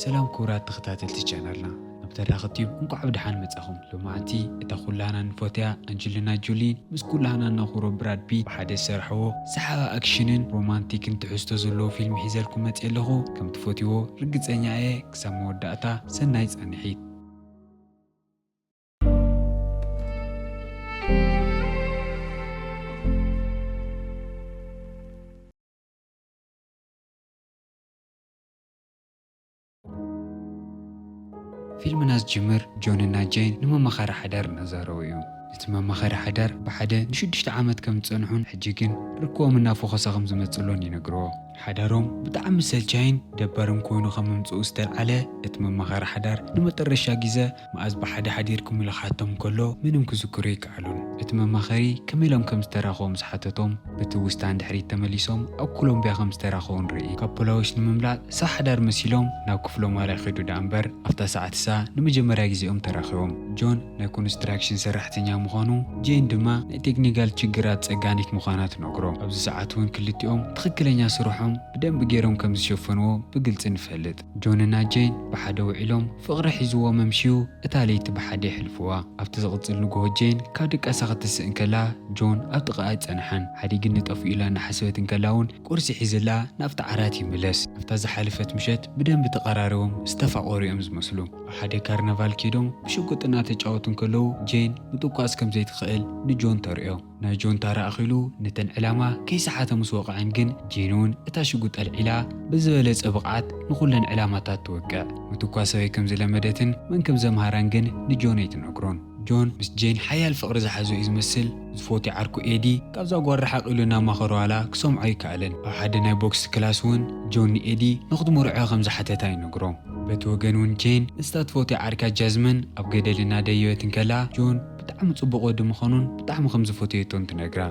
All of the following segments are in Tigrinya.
ሰላም ክቡራት ተኸታተልቲ ቻናልና፣ ናብ ተራኺ ቲዩብ እንኳዕ ብደሓን መጻኹም። ሎማዓንቲ እታ ኩላህና ንፎትያ ኣንጀሊና ጆሊ ምስ ኩላህና ነኽብሮ ብራድ ፒት ብሓደ ዝሰርሕዎ ሰሓቢ ኣክሽንን ሮማንቲክን ትሕዝቶ ዘለዎ ፊልም ሒዘልኩም መጽየ ኣለኹ። ከም ትፈትይዎ ርግጸኛ እየ። ክሳብ መወዳእታ ሰናይ ጻንሒት። ፊልምና ዝጅምር ጆንና ጄን ንመማኸሪ ሓዳር እናዛረቡ እዩ። እቲ መማኸሪ ሓዳር ብሓደ ንሽዱሽተ ዓመት ከም ዝጸንሑን ሕጂ ግን ርክቦም እናፈኾሰ ከም ዝመጽእሎን ይነግርዎ። ሓዳሮም ብጣዕሚ ሰልቻይን ደባርን ኮይኑ ከም ምምጽኡ ዝተልዓለ እቲ መማኸሪ ሓዳር ንመጠረሻ ግዜ መኣዝ ብሓደ ሓዲርኩም ኢሉ ክሓቶም ከሎ ምንም ክዝክሩ ኣይከኣሉን። እቲ መማኸሪ ከመይ ኢሎም ከም ዝተራኸቡ ምስ ሓተቶም ብትውስታ ንድሕሪት ተመሊሶም ኣብ ኮሎምቢያ ከም ዝተራኸቡ ንርኢ። ካፖላዎች ንምምላጥ ሰብ ሓዳር መሲሎም ናብ ክፍሎም ዋላ ይኸዱ ደኣ እምበር ኣብታ ሰዓት እሳ ንመጀመርያ ግዜኦም ተራኺቦም። ጆን ናይ ኮንስትራክሽን ሰራሕተኛ ምዃኑ፣ ጄን ድማ ናይ ቴክኒካል ችግራት ጸጋኒት ምዃና ትነግሮ። ኣብዚ ሰዓት እውን ክልቲኦም ትኽክለኛ ስርሖም ብደንቢ ገይሮም ከም ዝሸፈንዎ ብግልጺ ንፈልጥ። ጆንና ጄን ብሓደ ውዒሎም ፍቕሪ ሒዝዎም ኣምሽዩ እታ ለይቲ ብሓደ የሕልፍዋ። ኣብቲ ዝቕጽል ንግሆ ጄን ካብ ድቃሳ ክትስእ እንከላ ጆን ኣብ ጥቓኣ ኣይጸንሓን። ሓዲግኒ ጠፊኡ ኢላ እናሓሰበት እንከላ እውን ቁርሲ ሒዝላ ናብቲ ዓራት ይምለስ። ኣብታ ዝሓለፈት ምሸት ብደንቢ ተቐራሪቦም ዝተፋቐሩ እዮም ዝመስሉ። ኣብ ሓደ ካርናቫል ከይዶም ብሽጉጥ እናተጫወቱ እንከለዉ ጄን ምጥቋስ ከም ዘይትኽእል ንጆን ተርእዮ። ናይ ጆን ታራ ኣኺሉ ነተን ዕላማ ከይሰሓተ ምስ ወቕዐን ግን ጄን እውን እታ ሽጉጥ ኣልዒላ ብዝበለጸ ብቕዓት ንኹለን ዕላማታት ትወቅዕ። ምትኳስ ኣበይ ከም ዝለመደትን መን ከም ዘምሃራን ግን ንጆን ኣይትነግሮን። ጆን ምስ ጄን ሓያል ፍቕሪ ዝሓዞ እዩ ዝመስል። ዝፎትዮ ዓርኩ ኤዲ ካብዛ ጓል ርሓቕ ኢሉ እናማኸሮ ዋላ ክሰምዖ ኣይከኣለን። ኣብ ሓደ ናይ ቦክስ ክላስ እውን ጆን ንኤዲ ንኽትምርዖ ከም ዝሓተታ ይነግሮ። በቲ ወገን እውን ጄን ንስታ ትፎትዮ ዓርካ ጃዝመን ኣብ ገደል እናደየበት እንከላ ጆን ብጣዕሚ ጽቡቕ ወዲ ምዃኑን ብጣዕሚ ከም ዝፈትየቶን ትነግራ።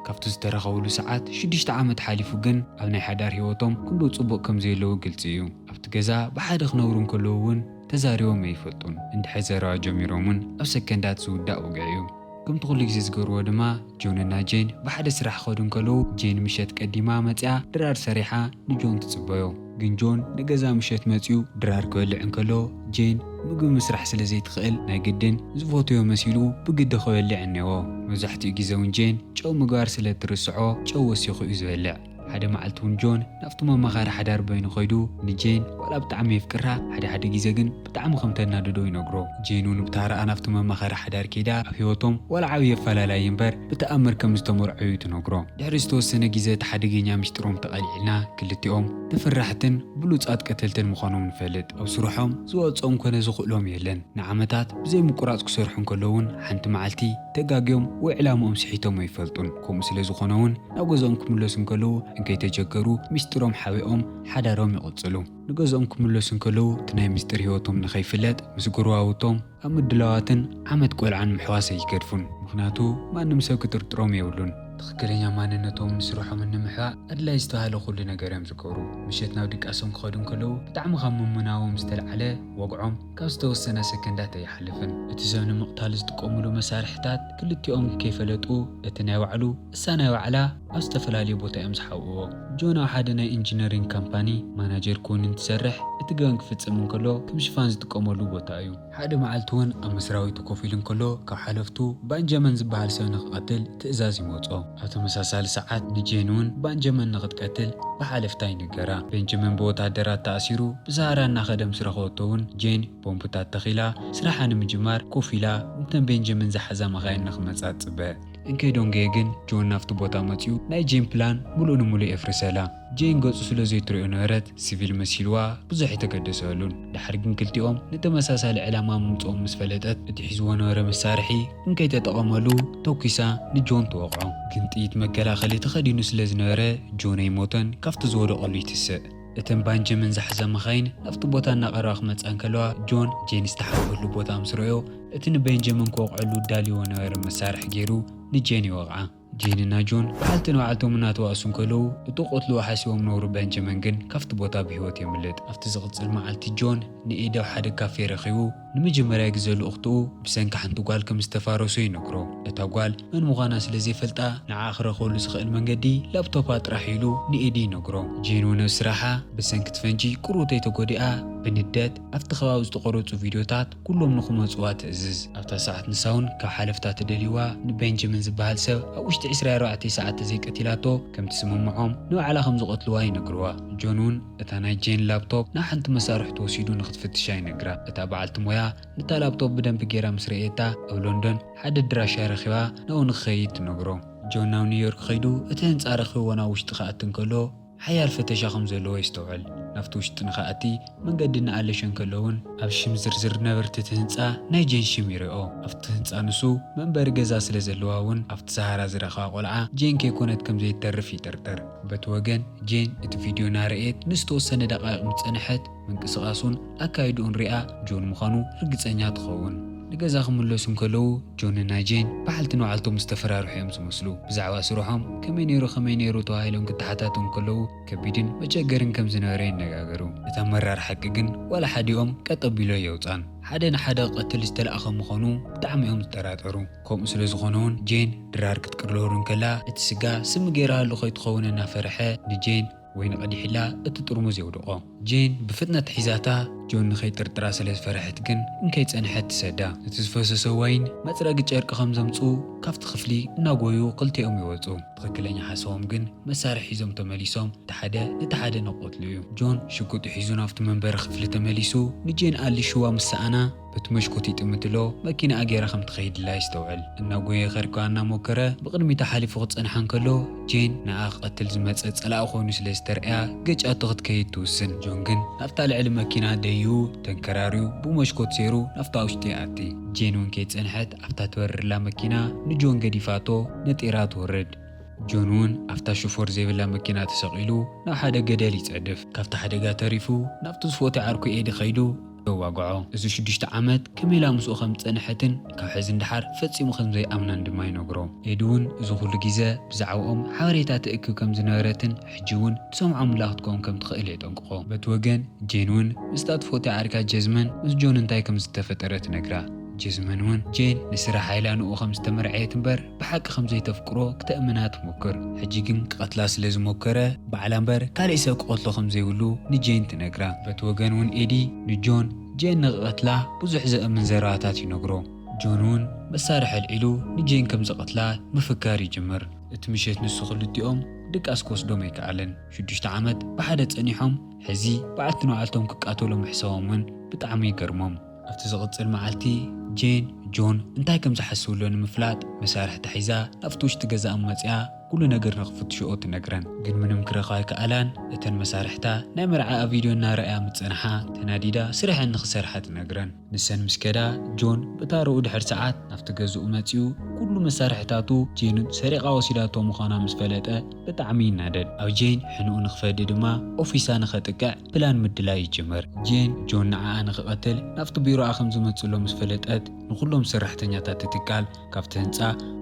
ካብቲ ዝተራኸብሉ ሰዓት ሽዱሽተ ዓመት ሓሊፉ ግን ኣብ ናይ ሓዳር ህይወቶም ክንደይ ጽቡቕ ከም ዘየለዉ ግልጺ እዩ። ኣብቲ ገዛ ብሓደ ክነብሩ እንከለዉ እውን ተዛሪቦም ኣይፈልጡን። እንድሕር ዘረባ ጀሚሮም እውን ኣብ ሰከንዳት ዝውዳእ ውግዕ እዩ። ከምቲ ኩሉ ግዜ ዝገብርዎ ድማ ጆንና ጄን ብሓደ ስራሕ ክኸዱ እንከለዉ ጄን ምሸት ቀዲማ መጺኣ ድራር ሰሪሓ ንጆን ትጽበዮ። ግን ጆን ንገዛ ምሸት መጺኡ ድራር ክበልዕ እንከሎ ጄን ምግቢ ምስራሕ ስለ ዘይትኽእል ናይ ግድን ዝፈትዮ መሲሉ ብግዲ ክበልዕ እኔዎ። መብዛሕትኡ ግዜ እውን ጄን ጨው ምግባር ስለ እትርስዖ ጨው ወሲኹ እዩ ዝበልዕ። ሓደ መዓልቲ እውን ጆን ናብቲ መማኸሪ ሓዳር በይኑ ከይዱ ንጄን ዋላ ብጣዕሚ የፍቅራ፣ ሓደ ሓደ ግዜ ግን ብጣዕሚ ከም ተናድዶ ይነግሮ። ጄን እውን ብታራኣ ናብቲ መማኸሪ ሓዳር ከይዳ ኣብ ህይወቶም ዋላ ዓብዪ ኣፈላላይ እምበር ብተኣምር ከም ዝተመርዐዩ ትነግሮ። ድሕሪ ዝተወሰነ ግዜ እቲ ሓደገኛ ሚስጥሮም ተቐሊዕልና ክልቲኦም ተፈራሕትን ብሉጻት ቀተልትን ምዃኖም ንፈልጥ። ኣብ ስርሖም ዝወጾም ኮነ ዝኽእሎም የለን። ንዓመታት ብዘይ ምቁራጽ ክሰርሑ እንከለዉ እውን ሓንቲ መዓልቲ ተጋግዮም ወይ ዕላምኦም ስሒቶም ኣይፈልጡን። ከምኡ ስለ ዝኾነ እውን ናብ ገዝኦም ክምለሱ እንከለዉ እንከይተጀገሩ ሚስጢሮም ሓቢኦም ሓዳሮም ይቕጽሉ። ንገዝኦም ክምለሱ እንከለዉ እቲ ናይ ምስጢር ህይወቶም ንኸይፍለጥ ምስ ጎረባብቶም ኣብ ምድላዋትን ዓመት ቆልዓን ምሕዋስ ኣይገድፉን። ምኽንያቱ ማንም ሰብ ክጥርጥሮም የብሉን። ትኽክለኛ ማንነቶምን ስርሖምን ንምሕባእ ኣድላይ ዝተባህለ ኩሉ ነገር እዮም ዝገብሩ። ምሸት ናብ ድቃሶም ክኸዱ እንከለዉ ብጣዕሚ ካብ ምምናቦም ዝተልዓለ ወግዖም ካብ ዝተወሰነ ሰከንዳት ኣይሓልፍን። እቲ ሰብ ንምቕታል ዝጥቀምሉ መሳርሕታት ክልቲኦም ከይፈለጡ እቲ ናይ ባዕሉ እሳ ናይ ባዕላ ኣብ ዝተፈላለየ ቦታ እዮም ዝሓብእዎ። ጆን ኣብ ሓደ ናይ ኢንጂነሪንግ ካምፓኒ ማናጀር ኮይኑ እንትሰርሕ እቲ ገበን ክፍጽም እንከሎ ከም ሽፋን ዝጥቀመሉ ቦታ እዩ። ሓደ መዓልቲ እውን ኣብ መስራቤቱ ኮፍ ኢሉ እንከሎ ካብ ሓለፍቱ ባንጀመን ዝበሃል ሰብ ንኽቐትል ትእዛዝ ይመጾ። ኣብ ተመሳሳሊ ሰዓት ንጄን እውን ባንጀመን ንኽትቀትል ብሓለፍታ ይንገራ። ቤንጀመን ብወታደራት ተኣሲሩ ብሰሃራ እናኸደ ምስ ረኸበቶ እውን ጄን ቦምብታት ተኺላ ስራሓ ንምጅማር ኮፍ ኢላ ነተን ቤንጀመን ዝሓዛ መኻይን ንኽመጻ ትጽበ። እንከይ ዶንጌ ግን ጆን ናብቲ ቦታ መጺኡ ናይ ጄን ፕላን ምሉእ ንምሉእ የፍርሰላ። ጄን ገጹ ስለ ዘይትርእዮ ነበረት ሲቪል መሲልዋ ብዙሕ ኣይተገደሰሉን። ድሓር ግን ክልቲኦም ንተመሳሳሊ ዕላማ ምምጽኦም ምስ ፈለጠት እቲ ሒዝዎ ነበረ መሳርሒ እንከይተጠቐመሉ ተኩሳ ንጆን ትወቕዖ። ግን ጥይት መከላኸሊ ተኸዲኑ ስለ ዝነበረ ጆን ኣይሞተን፣ ካብቲ ዝወደቐሉ ይትስእ። እተን ባንጀመን ዝሓዛ መኻይን ናብቲ ቦታ እናቐረባ ክመጻ እንከለዋ ጆን ጄን ዝተሓብእሉ ቦታ ምስ ረእዮ እቲ ንቤንጀመን ክወቕዐሉ ዳልይዎ ነበረ መሳርሒ ገይሩ ንጄን ይወቕዓ። ጄንና ጆን በዓልቲ ንባዕልቶም እናተዋእሱ እንከለዉ፣ እቲ ክቐትልዎ ሓሲቦም ነበሩ። ቤንጃሚን ግን ካብቲ ቦታ ብህይወት የምልጥ። ኣብቲ ዝቕጽል መዓልቲ ጆን ንኤዲ ኣብ ሓደ ካፌ ረኺቡ ንመጀመርያ ግዜ ልኡኽትኡ ብሰንኪ ሓንቲ ጓል ከም ዝተፋረሱ ይነግሮ። እታ ጓል መን ምዃና ስለ ዘይፈልጣ፣ ንዓኣ ክረኽበሉ ዝኽእል መንገዲ ላፕቶፓ ጥራሕ ኢሉ ንኤዲ ይነግሮ። ጄን እውን ኣብ ስራሓ ብሰንኪ እቲ ፈንጂ ቁሩብ ተይተጎዲኣ፣ ብንደት ኣብቲ ከባቢ ዝተቐረጹ ቪድዮታት ኩሎም ንኽመጽዋ ትእዝዝ። ኣብታ ሰዓት ንሳ እውን ካብ ሓለፍታ ተደልይዋ ንቤንጃሚን ዝበሃል ሰብ ኣብ ውሽጢ ዕስራ ኣርባዕተ ሰዓት ተዘይቀቲላቶ ከም ትስምምዖም ንባዕላ ከም ዝቐትልዋ ይነግርዋ። ጆን እውን እታ ናይ ጄን ላፕቶፕ ናብ ሓንቲ መሳርሕቲ ወሲዱ ንኽትፍትሻ ይነግራ። እታ በዓልቲ ሞያ ነታ ላፕቶፕ ብደንቢ ጌራ ምስ ረእየታ ኣብ ሎንዶን ሓደ ኣድራሻ ረኺባ ናብኡ ንኽኸይድ ትነግሮ። ጆን ናብ ኒውዮርክ ከይዱ እቲ ህንጻ ረኺብዎ ናብ ውሽጢ ክኣቲ እንከሎ ሓያል ፈተሻ ከም ዘለዎ የስተውዕል። ናብቲ ውሽጢ ንኽኣቲ መንገዲ እናኣለሸ እንከሎ እውን ኣብ ሽም ዝርዝር ነበርቲ እቲ ህንጻ ናይ ጄን ሽም ይርኦ። ኣብቲ ህንጻ ንሱ መንበሪ ገዛ ስለ ዘለዋ እውን ኣብቲ ሰሃራ ዝረኸባ ቆልዓ ጄን ከይኮነት ከም ዘይተርፍ ይጥርጥር። በቲ ወገን ጄን እቲ ቪድዮ እናረእየት ንዝተወሰነ ደቃይቕ ምስ ጸንሐት ምንቅስቓሱን ኣካይድኡን ሪኣ ጆን ምዃኑ ርግጸኛ ትኸውን። ንገዛ ክምለሱ እንከለዉ ጆንና ጄን በዓልቲ ንባዕልቶም ዝተፈራርሑ እዮም ዝመስሉ። ብዛዕባ ስርሖም ከመይ ነይሩ ከመይ ነይሩ ተባሂሎም ክተሓታተው እንከለዉ ከቢድን መቸገርን ከም ዝነበረ ይነጋገሩ። እታ መራር ሓቂ ግን ዋላ ሓዲኦም ቀጥ ኣቢሎ የውጻን። ሓደ ንሓደ ክቐትል ዝተላእኸ ምዃኑ ብጣዕሚ እዮም ዝጠራጠሩ። ከምኡ ስለ ዝኾነ እውን ጄን ድራር ክትቅርበሩ እንከላ እቲ ስጋ ስሚ ገይራሉ ከይትኸውን እናፈርሐ ንጄን ወይኒ ቀዲሕላ እቲ ጥርሙዝ የውድቖ። ጄን ብፍጥነት ሒዛታ ጆን ንኸይጥርጥራ ስለ ዝፈርሐት ግን እንከይጸንሐት ትሰዳ። እቲ ዝፈሰሰ ዋይን መጽረጊ ጨርቂ ከም ዘምጽኡ ካብቲ ክፍሊ እናጎዩ ክልቲኦም ይወጹ። ትኽክለኛ ሓሳቦም ግን መሳርሒ ሒዞም ተመሊሶም እቲ ሓደ እቲ ሓደ ንኽቐትሉ እዩ። ጆን ሽጉጡ ሒዙ ናብቲ መንበሪ ክፍሊ ተመሊሱ ንጄን ኣሊሽዋ ምስ ሰኣና በቲ መሽኮት ይጥምትሎ መኪናኣ ገይራ ከም ትኸይድላ የስተውዕል። እናጎየ ከርክባ እናሞከረ ብቕድሚታ ሓሊፉ ክጸንሓ እንከሎ ጄን ንኣ ክቐትል ዝመጸ ጸላኢ ኮይኑ ስለ ዝተርኣያ ገጫቶ ክትከይድ ትውስን። ጆን ግን ናብታ ልዕሊ መኪና ደይቡ ተንከራርዩ ብመስኮት ሰይሩ ናብታ ውሽጢ ይኣቲ። ጄን እውን ከይጸንሐት ኣብታ ትበርርላ መኪና ንጆን ገዲፋቶ ነጢራ ትወርድ። ጆን እውን ኣብታ ሽፎር ዘይብላ መኪና ተሰቒሉ ናብ ሓደ ገደል ይጸድፍ። ካብቲ ሓደጋ ተሪፉ ናብቲ ዝፈትዮ ዓርኩ ኤዲ ከይዱ የዋግዖ። እዚ ሽዱሽተ ዓመት ከመይ ኢላ ምስኡ ከም ዝጸንሐትን ካብ ሕዚ ንደሓር ፈጺሙ ከም ዘይኣምናን ድማ ይነግሮ። ኤዲ እውን እዚ ኩሉ ግዜ ብዛዕባኦም ሓበሬታ ትእክብ ከም ዝነበረትን ሕጂ እውን ትሰምዖ ምላኽ ክትከውን ከም ትኽእል የጠንቅቖ። በቲ ወገን ጄን እውን ምስታ ትፈትያ ዓርካ ጀዝመን ምስ ጆን እንታይ ከም ዝተፈጠረ ትነግራ። ጀዝመን እውን ጄን ንስራሕ ኢላ ንኡ ከም ዝተመርዐየት እምበር ብሓቂ ከም ዘይተፍቅሮ ክተእምና ትሞክር። ሕጂ ግን ክቐትላ ስለ ዝሞከረ ባዕላ እምበር ካሊእ ሰብ ክቐትሎ ከም ዘይብሉ ንጄን ትነግራ። በቲ ወገን እውን ኤዲ ንጆን ጄን ንክቐትላ ብዙሕ ዘእምን ዘረባታት ይነግሮ። ጆን እውን መሳርሒ ኣልዒሉ ንጄን ከም ዝቐትላ ምፍካር ይጅምር። እቲ ምሸት ንሱ ክልቲኦም ድቃስ ክወስዶም ኣይከኣለን። ሽዱሽተ ዓመት ብሓደ ጸኒሖም ሕዚ በዓልቲ ንባዕልቶም ክቃተሉ ምሕሳቦም እውን ብጣዕሚ ይገርሞም። ኣብቲ ዝቕጽል መዓልቲ ጄን ጆን እንታይ ከም ዝሓስብሎ ንምፍላጥ መሳርሕታ ሒዛ ናብቲ ውሽጢ ገዛኦም መጺኣ ኩሉ ነገር ንኽፍትሽኦ ትነግረን። ግን ምንም ክረኽባ ኣይከኣላን። እተን መሳርሕታ ናይ መርዓኣ ቪድዮ እናረኣያ ምስ ጸንሓ ተናዲዳ ስርሐን ንኽሰርሓ ትነግረን። ንሰን ምስ ከዳ ጆን ብታረኡ ድሕሪ ሰዓት ናብቲ ገዝኡ መጺኡ ኩሉ መሳርሕታቱ ጄን ሰሪቓ ወሲዳቶ ምዃና ምስ ፈለጠ ብጣዕሚ ይናደድ። ኣብ ጄን ሕንኡ ንኽፈዲ ድማ ኦፊሳ ንኸጥቅዕ ፕላን ምድላይ ይጅምር። ጄን ጆን ንዓኣ ንኽቐትል ናብቲ ቢሮኣ ከም ዝመጽእሎ ምስ ፈለጠት ንኹሎም ሰራሕተኛታት እቲ ትካል ካብቲ ህንጻ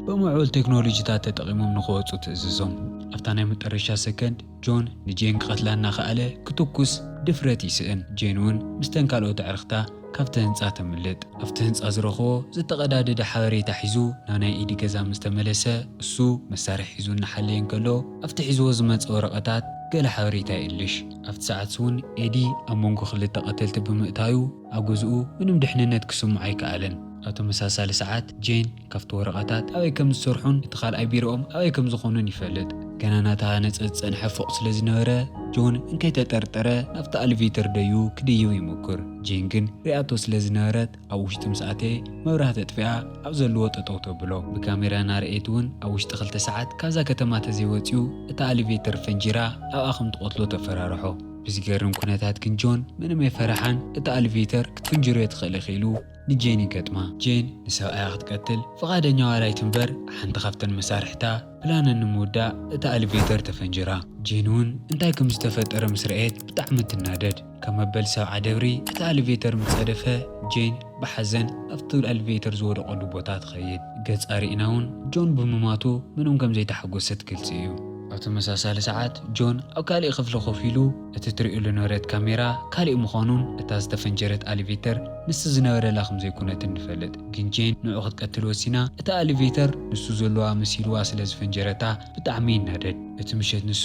ብምዕቡል ቴክኖሎጂታት ተጠቒሞም ንኽወጹ ትእዝዞም። ኣብታ ናይ መጠረሻ ሰከንድ ጆን ንጄን ክቐትላ እናኸኣለ ክትኩስ ድፍረት ይስእን። ጄን እውን ምስተን ካልኦት ኣዕርኽታ ካብቲ ህንጻ ተምልጥ። ኣብቲ ህንጻ ዝረኽቦ ዝተቐዳደደ ሓበሬታ ሒዙ ናብ ናይ ኤዲ ገዛ ምስ ተመለሰ እሱ መሳርሒ ሒዙ እናሓለየ እንከሎ ኣብቲ ሒዝዎ ዝመጸ ወረቐታት ገለ ሓበሬታ ይእልሽ። ኣብቲ ሰዓት እውን ኤዲ ኣብ መንጎ ክልተ ቀተልቲ ብምእታዩ ኣብ ገዝኡ ምንም ድሕንነት ክስምዖ ኣይከኣለን። ኣብ ተመሳሳሊ ሰዓት ጄን ካብቲ ወረቐታት ኣበይ ከም ዝሰርሑን እቲ ካልኣይ ቢሮኦም ኣበይ ከም ዝኾኑን ይፈልጥ። ገና እናተሃነጸ ዝጸንሐ ፎቕ ስለ ዝነበረ ጆን እንከይተጠርጠረ ናብቲ ኣሊቬተር ደዩ ክድይብ ይሙክር። ጄን ግን ሪኣቶ ስለ ዝነበረት ኣብ ውሽጢ ምስ ኣተየ መብራህቲ ኣጥፊኣ ኣብ ዘለዎ ጠጠው ተብሎ። ብካሜራ እናረኣየት እውን ኣብ ውሽጢ ክልተ ሰዓት ካብዛ ከተማ ተዘይወፂኡ እታ ኣሊቬተር ፈንጂራ ኣብኣ ከም ትቐትሎ ተፈራርሖ። ብዝገርም ኩነታት ግን ጆን ምንም ኣይፈረሓን። እታ ኣሊቬተር ክትፍንጅሮ እየ ትኽእል ኢሉ ንጄን ይገጥማ። ጄን ንሰብኣያ ክትቀትል ፍቓደኛ ዋላ ኣይትንበር፣ ሓንቲ ካብተን መሳርሕታ ፕላነን ንምውዳእ እታ ኣሊቬተር ተፈንጅራ። ጄን እውን እንታይ ከም ዝተፈጠረ ምስ ረኣየት ብጣዕሚ ትናደድ። ካብ መበል ሰብዓ ደብሪ እቲ ኣሊቬተር ምስ ጸደፈ፣ ጄን ብሓዘን ኣብቲ ኣሊቬተር ዝወደቐሉ ቦታ ትኸይድ። ገጻ ርኢና እውን ጆን ብምማቱ ምንም ከም ዘይተሓጎሰት ግልጺ እዩ። ኣብ ተመሳሳሊ ሰዓት ጆን ኣብ ካልእ ክፍሊ ኮፍ ኢሉ እቲ ትርእየሉ ነበረት ካሜራ ካልእ ምዃኑን እታ ዝተፈንጀረት ኣሊቬተር ንሱ ዝነበረላ ከም ዘይኮነትን ንፈልጥ። ግን ጄን ንዕኡ ክትቀትል ወሲና፣ እታ ኣሊቬተር ንሱ ዘለዋ መሲልዋ ስለ ዝፈንጀረታ ብጣዕሚ ይናደድ። እቲ ምሸት ንሱ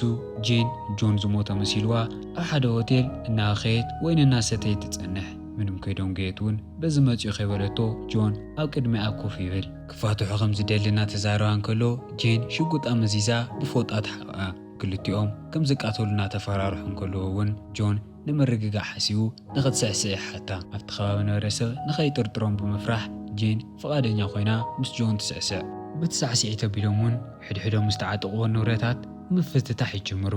ጄን ጆን ዝሞተ መሲልዋ ኣብ ሓደ ሆቴል እናኸየት ወይን እናሰተየት ትጸንሕ። ምንም ከይደንጎየት እውን በዚ መጺኡ ከይበለቶ ጆን ኣብ ቅድሚኣ ኮፍ ይብል። ክፋትሖ ከም ዝደሊ እናተዛረባ እንከሎ ጄን ሽጉጣ መዚዛ ብፎጣ ትሓቕኣ። ክልቲኦም ከም ዝቃተሉ እናተፈራርሑ እንከለዉ እውን ጆን ንምርግጋእ ሓሲቡ ንኽትስዕስዕ ይሓታ። ኣብቲ ከባቢ ነበረ ሰብ ንኸይጥርጥሮም ብምፍራሕ ጄን ፍቓደኛ ኮይና ምስ ጆን ትስዕስዕ። በቲ ሳዕስዒት ኣቢሎም እውን ሕድሕዶም ዝተዓጠቕዎ ንብረታት ምፍትታሕ ይጅምሩ።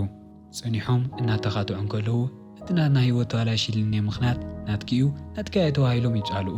ጸኒሖም እናተኻትዑ እንከለዉ እቲ ናትና ህይወት ተባላሽልኒ ምኽንያት ናትኪ እዩ፣ ናትኪ እያ ተባሂሎም ይጻልኡ።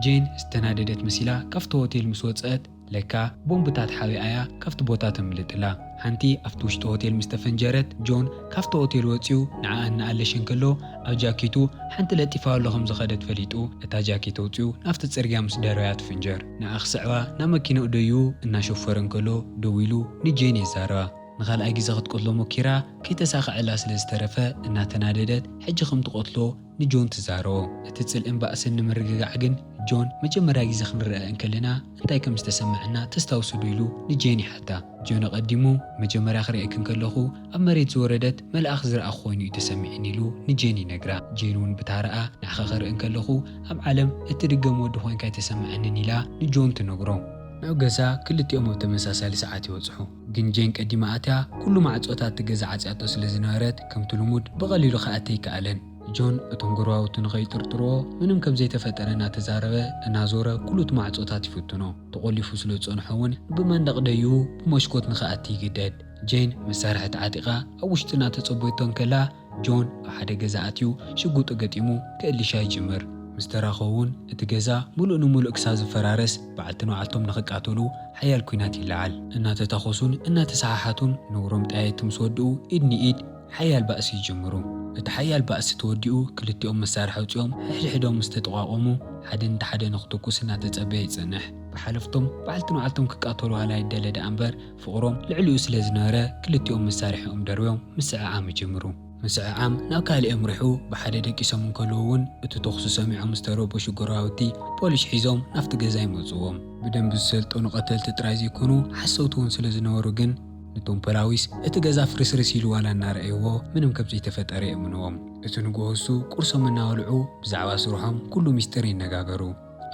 ጄን ዝተናደደት መሲላ ካብቲ ሆቴል ምስ ወጸት ለካ ቦምብታት ሓቢኣ እያ ካብቲ ቦታ ተምልጥላ። ሓንቲ ኣብቲ ውሽጢ ሆቴል ምስ ተፈንጀረት ጆን ካብቲ ሆቴል ወጺኡ ንዓኣ እናኣለሸ እንከሎ ኣብ ጃኬቱ ሓንቲ ለጢፋ ኣሎ ከም ዝኸደት ፈሊጡ እታ ጃኬት ኣውጺኡ ናብቲ ጽርግያ ምስ ደረበያ ትፍንጀር። ንዓ ክስዕባ ናብ መኪናኡ ደይቡ እናሸፈረ እንከሎ ደው ኢሉ ንጄን የዛርባ። ንኻልኣይ ግዜ ክትቀትሎ ሞኪራ ከይተሳኽዐላ ስለ ዝተረፈ እናተናደደት ሕጂ ከም ትቐትሎ ንጆን ትዛረቦ። እቲ ጽልእን ባእስን ንምርግጋዕ ግን ጆን መጀመርያ ግዜ ክንረኣ እንከለና እንታይ ከም ዝተሰምዐና ተስታውሱ ዶ ኢሉ ንጄን ይሓታ። ጆን ኣቐዲሙ መጀመርያ ክርእየኪ እንከለኹ ኣብ መሬት ዝወረደት መልኣኽ ዝረኣኹ ኮይኑ እዩ ተሰሚዕኒ ኢሉ ንጄን ይነግራ። ጄን እውን ብታረኣ ንዓኻ ክርኢ እንከለኹ ኣብ ዓለም እትድገም ወዲ ኮይንካ ኣይተሰምዐንን ኢላ ንጆን ትነግሮ። ናብ ገዛ ክልቲኦም ኣብ ተመሳሳሊ ሰዓት ይበጽሑ። ግን ጄን ቀዲማ ኣትያ ኩሉ ማዕጾታት እቲ ገዛ ዓጽያቶ ስለ ዝነበረት ከምቲ ልሙድ ብቐሊሉ ክኣቲ ኣይከኣለን። ጆን እቶም ጎረባብቱ ንኸይጥርጥርዎ ምንም ከም ዘይተፈጠረ እናተዛረበ እናዞረ ኩሉ እቲ ማዕጾታት ይፍትኖ። ተቖሊፉ ስለ ዝጸንሖ እውን ብመንደቕ ደይቡ ብመስኮት ንኽኣቲ ይግደድ። ጄን መሳርሕቲ ዓጢቓ ኣብ ውሽጢ እናተጸበየቶ እንከላ ጆን ኣብ ሓደ ገዛ ኣትዩ ሽጉጡ ገጢሙ ክእልሻ ይጅምር። ምስ ተራኸቡ እውን እቲ ገዛ ምሉእ ንምሉእ ክሳብ ዝፈራረስ በዓልቲ ንባዕልቶም ንኽቃተሉ ሓያል ኲናት ይለዓል። እናተታኾሱን እናተሰሓሓቱን ነውሮም ጠያይቲ ምስ ወድኡ ኢድ ንኢድ ሓያል ባእሲ ይጅምሩ። እቲ ሓያል ባእሲ ተወዲኡ ክልቲኦም መሳርሒ ኣውጺኦም ሕድሕዶም ምስ ተጠቋቖሙ ሓደ ነቲ ሓደ ንኽትኩስ እናተጸበየ ይጸንሕ። ብሓለፍቶም በዓልቲ ንባዕልቶም ክቃተሉ ዋላ ይደለ ደኣ እምበር ፍቕሮም ልዕሊኡ ስለ ዝነበረ ክልቲኦም መሳርሒኦም ደርብዮም ምስዕዓም ይጅምሩ። ምስዕዓም ናብ ካልእ ኣምሪሑ ብሓደ ደቂሶም እንከለዉ እውን እቲ ተኹሲ ሰሚዖም ዝተረበሹ ጎረባብቲ ፖሊስ ሒዞም ናብቲ ገዛ ይመጽዎም። ብደንቢ ዝሰልጠኑ ቀተልቲ ጥራይ ዘይኮኑ ሓሰውቲ እውን ስለ ዝነበሩ ግን ነቶም ፖላዊስ እቲ ገዛ ፍርስርስ ኢሉ ዋላ እናረኣይዎ ምንም ከም ዘይተፈጠረ የእምንዎም። እቲ ንግሆ እሱ ቁርሶም እናበልዑ ብዛዕባ ስርሖም ኩሉ ሚስጥር ይነጋገሩ።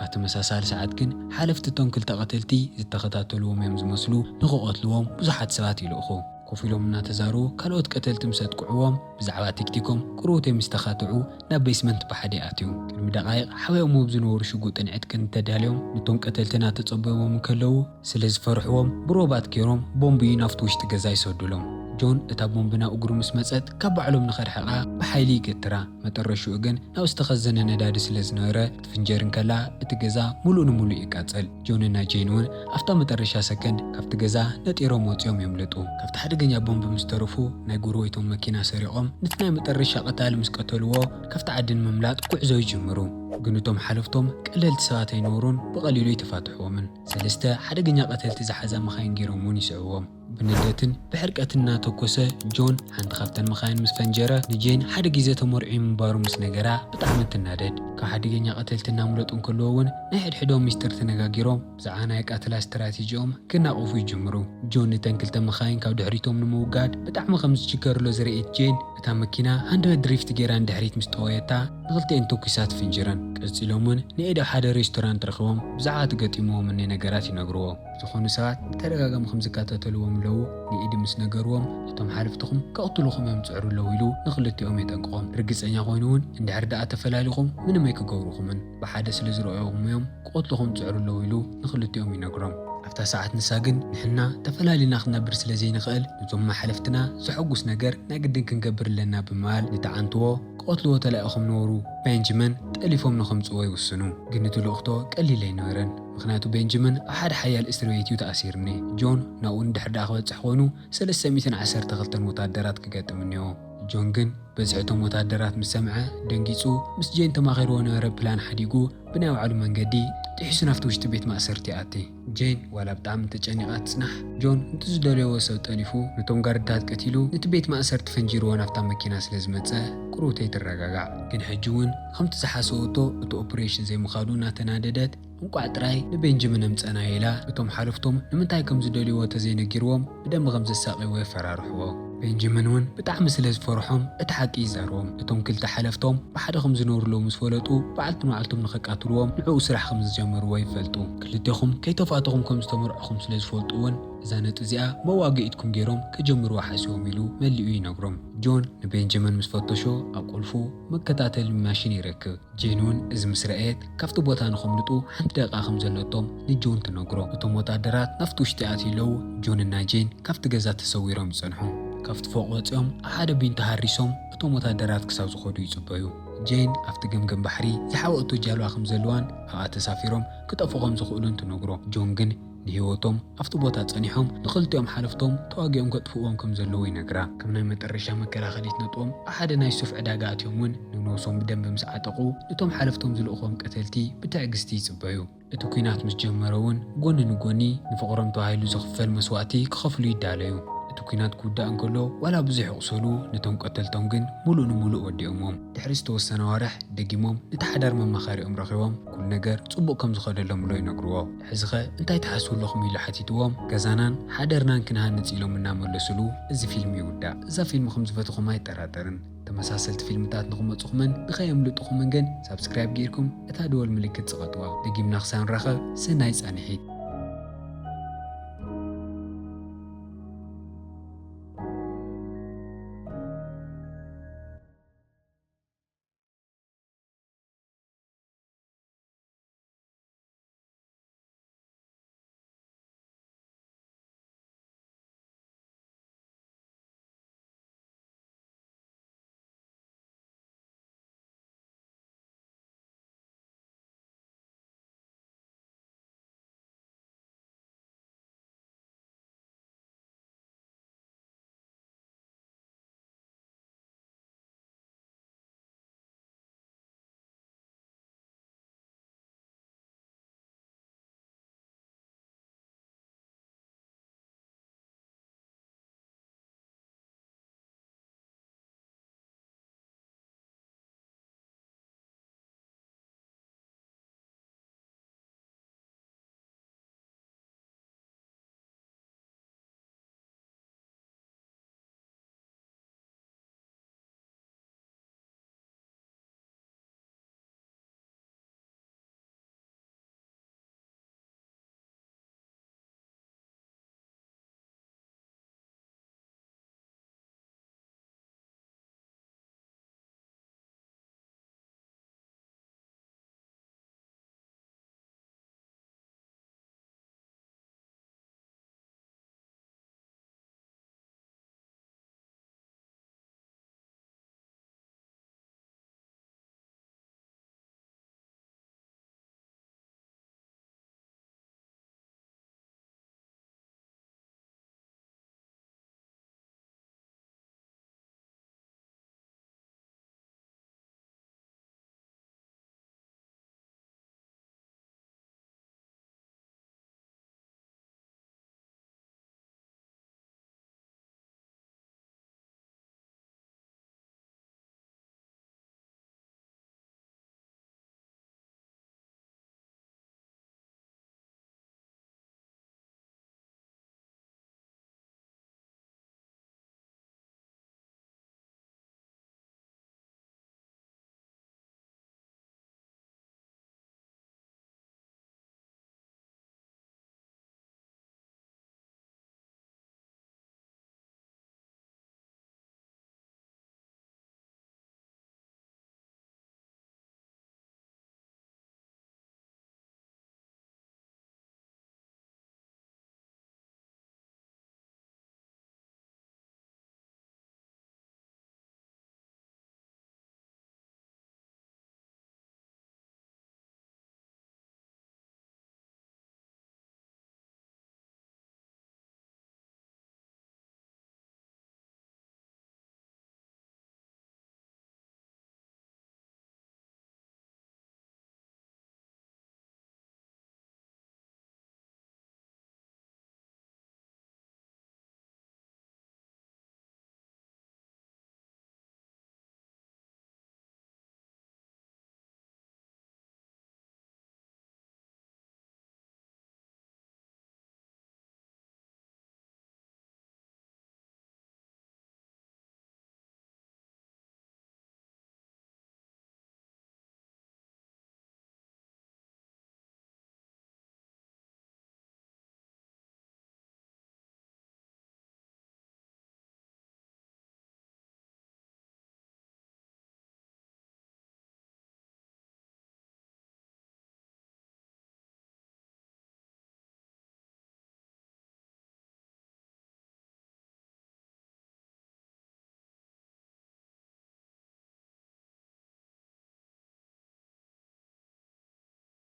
ኣብ ተመሳሳሊ ሰዓት ግን ሓለፍቲ እቶም ክልተ ቀተልቲ ዝተኸታተልዎም እዮም ዝመስሉ ንኽቐትልዎም ብዙሓት ሰባት ይልእኹ። ኮፍ ኢሎም እናተዛረቡ ካልኦት ቀተልቲ ምስ ኣጥቅዕዎም ብዛዕባ ቲክቲኮም ቅርውት እዮም ዝተኻትዑ ናብ ቤስመንት ብሓደ ይኣትዩ። ቅድሚ ደቓይቕ ሓቢኦም ኣብ ዝነበሩ ሽጉጥን ዕጥቅን ተዳልዮም ነቶም ቀተልቲ እናተጸበይዎም እንከለዉ ስለ ዝፈርሕዎም ብሮባት ገይሮም ቦምቢ ናብቲ ውሽጢ ገዛ ይሰዱሎም። ጆን እታ ቦምቢ ናብ እግሩ ምስ መጸት ካብ ባዕሎም ንኸርሕቓ ብሓይሊ ይገትራ። መጠረሽኡ ግን ናብ ዝተኸዘነ ነዳዲ ስለ ዝነበረ ክትፍንጀር እንከላ እቲ ገዛ ሙሉእ ንሙሉእ ይቃጸል። ጆንና ጄን እውን ኣብታ መጠረሻ ሰከንድ ካብቲ ገዛ ነጢሮም ወጺኦም የምልጡ። ካብቲ ሓደገኛ ቦምብ ምስ ተረፉ ናይ ጎረቤቶም መኪና ሰሪቖም ነቲ ናይ መጠረሻ ቀታሊ ምስ ቀተልዎ ካብቲ ዓዲ ንምምላጥ ጉዕዞ ይጅምሩ። ግን እቶም ሓለፍቶም ቀለልቲ ሰባት ኣይነበሩን ብቐሊሉ ኣይተፋትሕዎምን። ሰለስተ ሓደገኛ ቀተልቲ ዝሓዛ መኻይን ገይሮም እውን ይስዕብዎም። ብንደትን ብሕርቀትን እናተኮሰ ጆን ሓንቲ ካብተን መኻይን ምስ ፈንጀረ ንጄን ሓደ ግዜ ተመርዕዩ ምንባሩ ምስ ነገራ ብጣዕሚ ትናደድ። ካብ ሓደገኛ ቀተልቲ እናምለጡ እንከለዉ እውን ናይ ሕድሕዶም ሚስጥር ተነጋጊሮም ብዛዕባ ናይ ቃተላ ስትራቴጂኦም ክናቆፉ ይጅምሩ። ጆን ነተን ክልተ መኻይን ካብ ድሕሪቶም ንምውጋድ ብጣዕሚ ከም ዝችገርሎ ዝርእየት ጄን እታ መኪና ሃንደበት ድሪፍት ገይራ ንድሕሪት ምስ ጠወየታ ንኽልቲኤን ተኩሳ ትፍንጅረን። ቀጺሎም እውን ንኤድ ኣብ ሓደ ሬስቶራንት ረኺቦም ብዛዕባ እቲ ገጢምዎም እኒ ነገራት ይነግርዎ። ዝኾኑ ሰባት ብተደጋጋሚ ከም ዝከታተልዎም ኣለዉ። ንኢድ ምስ ነገርዎም እቶም ሓለፍትኹም ከቕትሉኹም እዮም ዝጽዕሩ ኣለዉ ኢሉ ንኽልቲኦም የጠንቅቖም። ርግጸኛ ኮይኑ እውን እንድሕር ደኣ ተፈላሊኹም ምንም ኣይክገብሩኹምን፣ ብሓደ ስለ ዝረኣዩኹም እዮም ክቐትሉኹም ዝጽዕሩ ኣለዉ ኢሉ ንኽልቲኦም ይነግሮም። ኣብታ ሰዓት ንሳ ግን ንሕና ተፈላሊና ክንነብር ስለ ዘይንኽእል ነዞም ሓለፍትና ዘሐጉስ ነገር ናይ ግድን ክንገብር ኣለና ብምባል ንተዓንትዎ ክቐትልዎ ተላኢኾም ነበሩ። ቤንጃሚን ጠሊፎም ንኸምጽእዎ ይውስኑ። ግን እቲ ልእኽቶ ቀሊል ኣይነበረን፣ ምኽንያቱ ቤንጃሚን ኣብ ሓደ ሓያል እስር ቤት እዩ ተኣሲርኒ። ጆን ናብኡ ንድሕር ደኣ ክበጽሕ ኮይኑ ሰለስተ ሚእትን ዓሰርተ ክልተን ወታደራት ክገጥም እኒኦ። ጆን ግን በዝሒ እቶም ወታደራት ምስ ሰምዐ ደንጊጹ፣ ምስ ጄን ተማኺርዎ ነበረ ፕላን ሓዲጉ ብናይ ባዕሉ መንገዲ ጥሒሱ ናብቲ ውሽጢ ቤት ማእሰርቲ ይኣቲ። ጄን ዋላ ብጣዕሚ ተጨኒቓ ትጽናሕ፣ ጆን ነቲ ዝደለይዎ ሰብ ጠሊፉ ነቶም ጋርድታት ቀቲሉ ነቲ ቤት ማእሰርቲ ፈንጂርዎ ናብታ መኪና ስለ ዝመጸ ቁሩብተይ ትረጋጋዕ። ግን ሕጂ እውን ከምቲ ዝሓሰበቶ እቲ ኦፕሬሽን ዘይምኻዱ እናተናደደት እንቋዕ ጥራይ ንቤንጃሚን ኣምጸእናዮ ኢላ እቶም ሓለፍቶም ንምንታይ ከም ዝደልይዎ ተዘይነጊርዎም ብደንቢ ከም ዘሳቕይዎ የፈራርሕዎ። ቤንጃሚን እውን ብጣዕሚ ስለ ዝፈርሖም እቲ ሓቂ ይዛረቦም። እቶም ክልተ ሓለፍቶም ብሓደ ከም ዝነብሩ ምስ ፈለጡ በዓልቲ ንባዕልቶም ንኸቃትልዎም ንዕኡ ስራሕ ከም ዝጀመርዎ ይፈልጡ። ክልቴኹም ከይተፋተኹም ከም ዝተመርዕኹም ስለ ዝፈልጡ እውን እዛ ነጥቢ እዚኣ መዋግኢትኩም ገይሮም ከጀምርዋ ሓሲቦም ኢሉ መሊኡ ይነግሮም። ጆን ንቤንጃሚን ምስ ፈተሾ ኣብ ቁልፉ መከታተሊ ማሽን ይረክብ። ጄን እውን እዚ ምስ ረኣየት ካብቲ ቦታ ንኸምልጡ ሓንቲ ደቂቃ ከም ዘለቶም ንጆን ትነግሮ። እቶም ወታደራት ናብቲ ውሽጢ ኣትዩ ኣለዉ ጆንና ጄን ካብቲ ገዛ ተሰዊሮም ይጸንሑ። ካብቲ ፎቕ ወጺኦም ኣብ ሓደ ቢንቶ ሃሪሶም እቶም ወታደራት ክሳብ ዝኸዱ ይጽበዩ። ጄን ኣብቲ ገምገም ባሕሪ ዝሓወእቶ ጃልባ ከም ዘለዋን ኣብኣ ተሳፊሮም ክጠፍኡ ከም ዝኽእሉን ትነግሮ። ጆን ግን ንህይወቶም ኣብቲ ቦታ ጸኒሖም ንኽልቲኦም ሓለፍቶም ተዋጊኦም ከጥፍእዎም ከም ዘለዉ ይነግራ። ከም ናይ መጠረሻ መከላኸሊት ነጥቦም ኣብ ሓደ ናይ ሱፍ ዕዳጋ ኣትዮም እውን ንነብሶም ብደንቢ ምስ ዓጠቑ እቶም ሓለፍቶም ዝልእኽዎም ቀተልቲ ብትዕግስቲ ይጽበዩ። እቲ ኲናት ምስ ጀመረ እውን ጎኒ ንጎኒ ንፍቕሮም ተባሂሉ ዝኽፈል መስዋእቲ ክኸፍሉ ይዳለዩ። እቲ ኲናት ክውዳእ እንከሎ ዋላ ብዙሕ ይቑሰሉ፣ ነቶም ቀተልቶም ግን ሙሉእ ንሙሉእ ወዲኦምዎም። ድሕሪ ዝተወሰነ ኣዋርሕ ደጊሞም ነቲ ሓዳር መማኸሪኦም ረኺቦም ኩሉ ነገር ጽቡቕ ከም ዝኸደሎም ብሎ ይነግርዎ። ሕዚኸ እንታይ ትሓስቡ ኣለኹም ኢሉ ሓቲትዎም። ገዛናን ሓደርናን ክንሃንጽ ኢሎም እናመለሱሉ እዚ ፊልም ይውዳእ። እዛ ፊልም ከም ዝፈትኹም ኣይጠራጠርን። ተመሳሰልቲ ፊልምታት ንኽመጽኹምን ንኸየምልጥኹምን ግን ሳብስክራይብ ጌርኩም እታ ደወል ምልክት ጽቐጥዋ። ደጊምና ክሳብ ንራኸብ ሰናይ ጻንሒት።